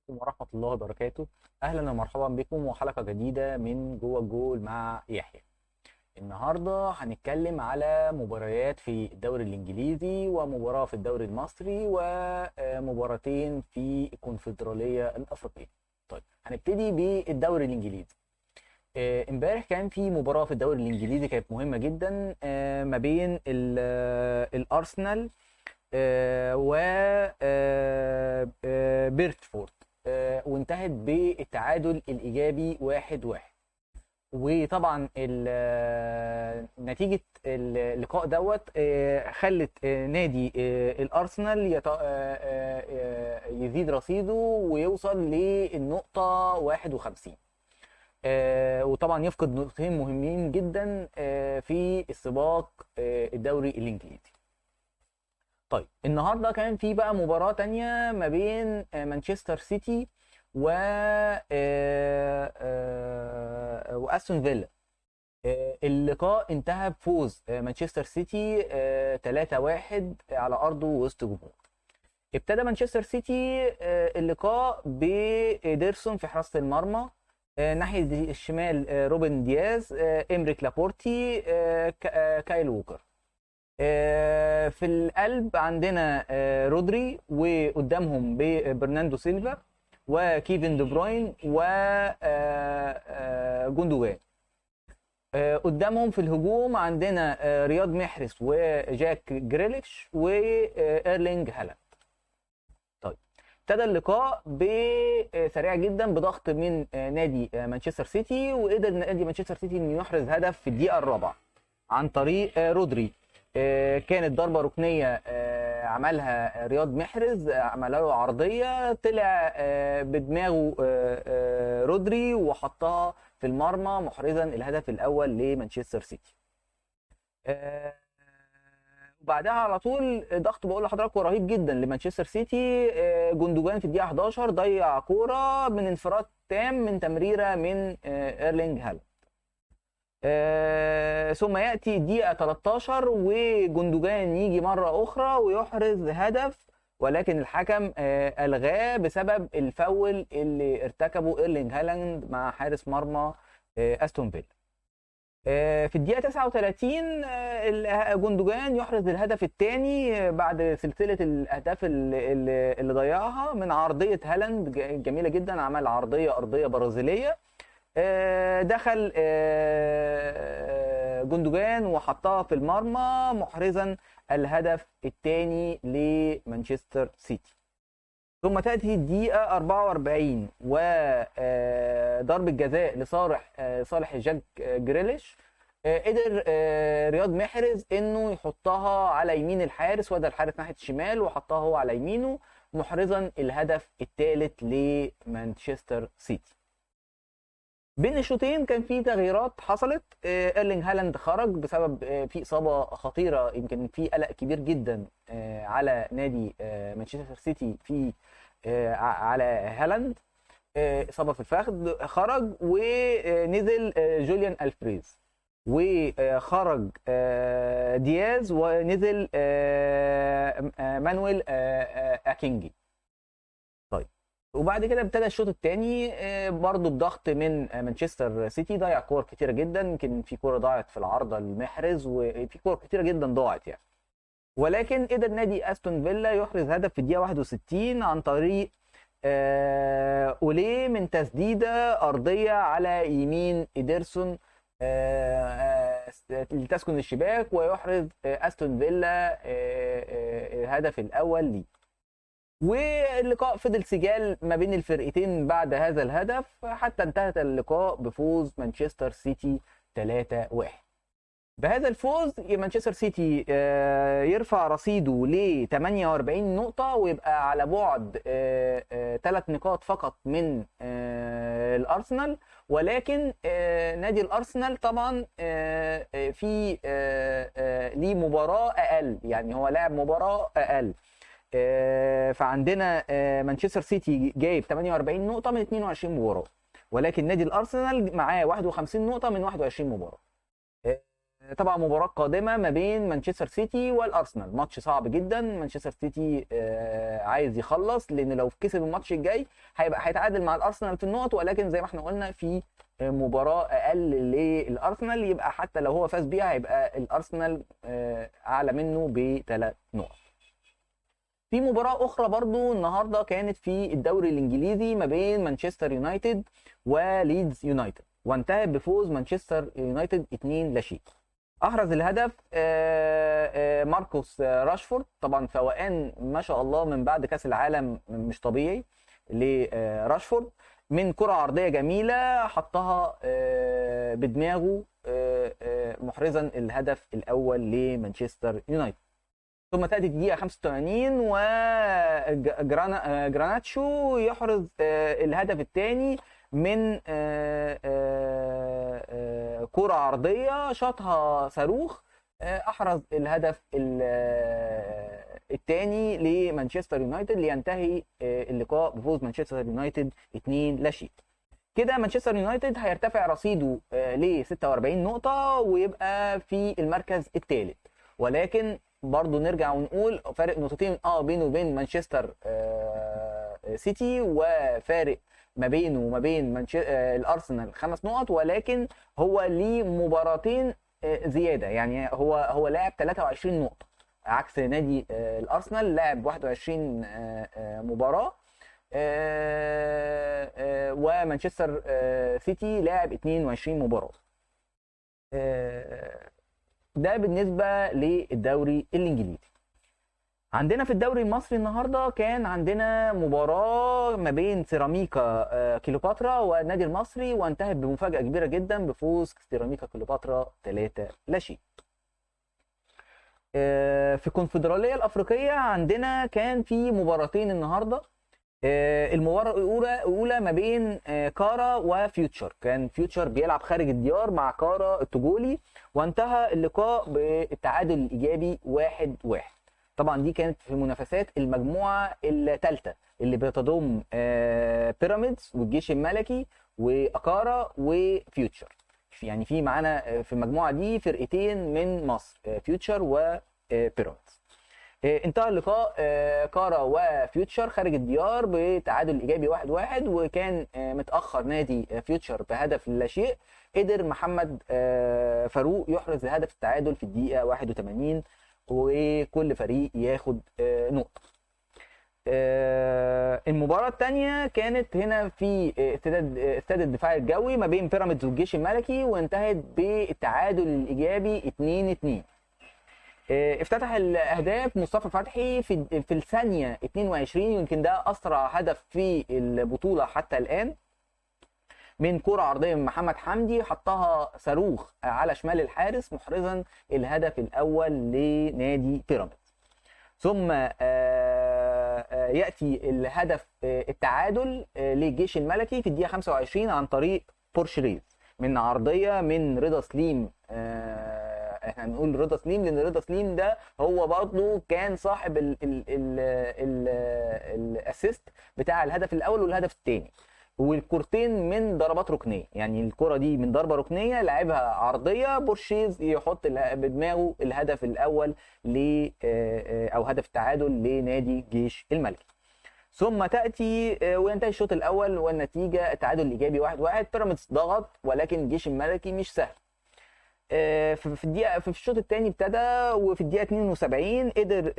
عليكم ورحمة الله وبركاته. أهلا ومرحبا بكم وحلقة جديدة من جوه الجول مع يحيى. النهاردة هنتكلم على مباريات في الدوري الإنجليزي ومباراة في الدوري المصري ومباراتين في الكونفدرالية الأفريقية. طيب هنبتدي بالدوري الإنجليزي. امبارح كان في مباراة في الدوري الإنجليزي كانت مهمة جدا، ما بين الأرسنال و بيرتفورد، وانتهت بالتعادل الإيجابي 1-1. وطبعا نتيجة اللقاء دوت خلت نادي الأرسنال يزيد رصيده ويوصل للنقطة 51، وطبعا يفقد نقطتين مهمين جدا في السباق الدوري الإنجليزي. طيب النهارده كان في بقى مباراة تانية ما بين مانشستر سيتي و واستون فيلا. اللقاء انتهى بفوز مانشستر سيتي 3-1 على ارضه وسط جمهور. ابتدى مانشستر سيتي اللقاء بإيدرسون في حراسة المرمى، ناحية الشمال روبن دياز، إمريك لابورتي، كايل ووكر. في القلب عندنا رودري، وقدامهم برناندو سيلفا وكيفن دي بروين و جوندوجان. قدامهم في الهجوم عندنا رياض محرز وجاك جريليش وإيرلينج هالاند. طيب ابتدى اللقاء سريع جدا بضغط من نادي مانشستر سيتي، وقدر نادي مانشستر سيتي انه يحرز هدف في الدقيقة الرابعة عن طريق رودري. كانت ضربة ركنية عملها رياض محرز، عملها له عرضية، طلع بدماغه رودري وحطها في المرمى محرزا الهدف الأول لمانشستر سيتي. وبعدها على طول ضغط بقول لحضراتكم رهيب جدا لمانشستر سيتي. جوندوجان في الدقيقة 11 ضيع كورة من انفراد تام من تمريرة من إيرلينج هالاند. ثم يأتي الدقيقة 13 وجوندوجان يجي مرة أخرى ويحرز هدف، ولكن الحكم ألغاه بسبب الفاول اللي ارتكبه إيرلينج هالاند مع حارس مرمى أستون فيلا. في الدقيقة 39 جوندوجان يحرز الهدف الثاني بعد سلسلة الأهداف اللي ضيعها من عرضية هالاند جميلة جدا، عمل عرضية أرضية برازيلية، دخل جوندوجان وحطها في المرمى محرزا الهدف الثاني لمانشستر سيتي. ثم تأتي الدقيقة 44 و ضربة جزاء لصالح صالح جاك جريليش. قدر رياض محرز انه يحطها على يمين الحارس، وده الحارس ناحية الشمال وحطها هو على يمينه محرزا الهدف الثالث لمانشستر سيتي. بين الشوطين كان في تغييرات حصلت. ايرلينج هالاند خرج بسبب في إصابة خطيرة، يمكن في قلق كبير جدا على نادي مانشستر سيتي في على هالاند، إصابة في الفخذ، خرج ونزل جوليان ألفريز، وخرج دياز ونزل مانويل أكينجي. طيب وبعد كده ابتدى الشوط الثاني برضه بضغط من مانشستر سيتي، ضيع كور كتيرة جدا، يمكن في كورة ضاعت في العارضة لمحرز وفي كور كتيرة جدا ضاعت يعني، ولكن قدر نادي استون فيلا يحرز هدف في الدقيقة 61 عن طريق اوليه من تسديدة أرضية على يمين إيدرسون لتسكن الشباك، ويحرز استون فيلا الهدف الأول ليه. واللقاء فضل سجال ما بين الفرقتين بعد هذا الهدف حتى انتهت اللقاء بفوز مانشستر سيتي 3-1. بهذا الفوز مانشستر سيتي يرفع رصيده ل 48 نقطة، ويبقى على بعد 3 نقاط فقط من الأرسنال. ولكن نادي الأرسنال طبعا في ليه مباراة أقل، يعني هو لعب مباراة أقل. فعندنا مانشستر سيتي جايب 48 نقطة من 22 مباراة، ولكن نادي الأرسنال معاه 51 نقطة من 21 مباراة. طبعا مباراة قادمة ما بين مانشستر سيتي والأرسنال، ماتش صعب جدا. مانشستر سيتي عايز يخلص، لأن لو كسب الماتش الجاي هيبقى هيتعادل مع الأرسنال في النقط، ولكن زي ما احنا قلنا في مباراة أقل للأرسنال، يبقى حتى لو هو فاز بيها هيبقى الأرسنال أعلى منه ب3 نقط. في مباراة أخرى برضو النهاردة كانت في الدوري الإنجليزي ما بين مانشستر يونايتد وليدز يونايتد، وانتهت بفوز مانشستر يونايتد 2-0. أحرز الهدف ماركوس راشفورد، طبعا فوقان ما شاء الله من بعد كأس العالم مش طبيعي لراشفورد، من كرة عرضية جميلة حطها بدماغه محرزا الهدف الأول لمانشستر يونايتد. ثم تأتي الدقيقة 85 وجراناتشو يحرز الهدف الثاني من كرة عرضية شاطها صاروخ، أحرز الهدف الثاني لمانشستر يونايتد لينتهي اللقاء بفوز مانشستر يونايتد 2-0. كده مانشستر يونايتد هيرتفع رصيده ل 46 نقطة ويبقى في المركز الثالث، ولكن برضو نرجع ونقول فارق نقطتين بينه وبين مانشستر سيتي، وفارق ما بينه وما بين الارسنال 5 نقط، ولكن هو ليه مباراتين زيادة، يعني هو لاعب 23 نقطة عكس نادي الارسنال لاعب 21 مباراة، ومانشستر سيتي لاعب 22 مباراة. ده بالنسبة للدوري الإنجليزي. عندنا في الدوري المصري النهاردة كان عندنا مباراة ما بين سيراميكا كليوباترا والنادي المصري، وانتهت بمفاجأة كبيرة جدا بفوز سيراميكا كليوباترا 3-0. في الكونفدرالية الأفريقية عندنا كان في مباراتين النهاردة. المباراة الأولى ما بين كارا وفيوتشر، كان فيوتشر بيلعب خارج الديار مع كارا التوجولي، وانتهى اللقاء بالتعادل الإيجابي 1-1. طبعا دي كانت في منافسات المجموعة الثالثة اللي بتضم بيراميدز والجيش الملكي وأكارا وفيوتشر. يعني في معانا في المجموعة دي فرقتين من مصر، فيوتشر وبيراميدز. انتهى اللقاء كارا وفيوتشر خارج الديار بتعادل ايجابي 1-1، وكان متاخر نادي فيوتشر بهدف لا شيء. قدر محمد فاروق يحرز هدف التعادل في الدقيقة 81، وكل فريق ياخد نقطة. المباراة الثانية كانت هنا في استاد الدفاع الجوي ما بين بيراميدز والجيش الملكي، وانتهت بالتعادل الايجابي 2-2. افتتح الاهداف مصطفى فتحي في الثانية 22، يمكن ده اسرع هدف في البطولة حتى الان، من كره عرضية من محمد حمدي حطها صاروخ على شمال الحارس محرزا الهدف الاول لنادي بيراميدز. ثم ياتي الهدف التعادل للجيش الملكي في الدقيقة 25 عن طريق بورشريز من عرضية من رضا سليم. احنا هنقول رضا سليم لان رضا سليم ده هو برضه كان صاحب ال assist بتاع الهدف الاول والهدف الثاني، والكورتين من ضربات ركنيه، يعني الكره دي من ضربه ركنيه لعبها عرضية بورشيز يحط بدماغه الهدف الاول ل او هدف التعادل لنادي الجيش الملكي. ثم تاتي وينتهي الشوط الاول والنتيجة التعادل الايجابي 1-1. بيراميدز ضغط ولكن الجيش الملكي مش سهل. في الدقيقة في الشوط الثاني ابتدى، وفي الدقيقة 72 قدر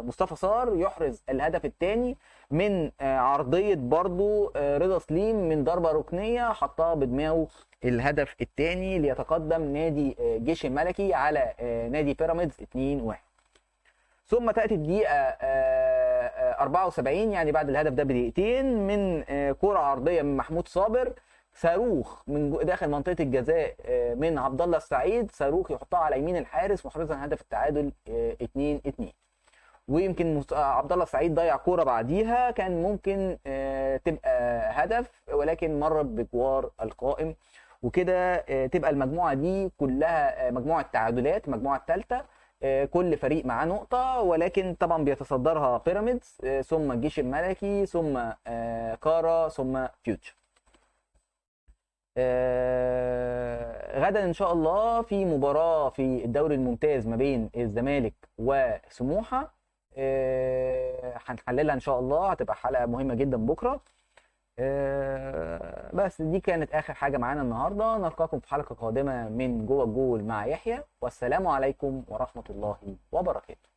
مصطفى صار يحرز الهدف الثاني من عرضية برضو رضا سليم من ضربه ركنيه حطها بدماغه الهدف الثاني ليتقدم نادي الجيش الملكي على نادي بيراميدز 2-1. ثم تاتي الدقيقة 74، يعني بعد الهدف ده بدقيقتين، من كره عرضية من محمود صابر، صاروخ من داخل منطقة الجزاء من عبد الله السعيد، صاروخ يحطها على يمين الحارس محرزا هدف التعادل 2-2. ويمكن عبد الله السعيد ضيع كورة بعديها كان ممكن تبقى هدف، ولكن مرت بجوار القائم. وكده تبقى المجموعة دي كلها مجموعة تعادلات، المجموعة الثالثة كل فريق معاه نقطة، ولكن طبعا بيتصدرها بيراميدز ثم الجيش الملكي ثم كارا ثم فيوتشر. غدا ان شاء الله في مباراة في الدوري الممتاز ما بين الزمالك وسموحة، هنحللها ان شاء الله، هتبقى حلقة مهمة جدا بكرة. بس دي كانت اخر حاجة معانا النهاردة. نلقاكم في حلقة قادمة من جوه الجول مع يحيى، والسلام عليكم ورحمة الله وبركاته.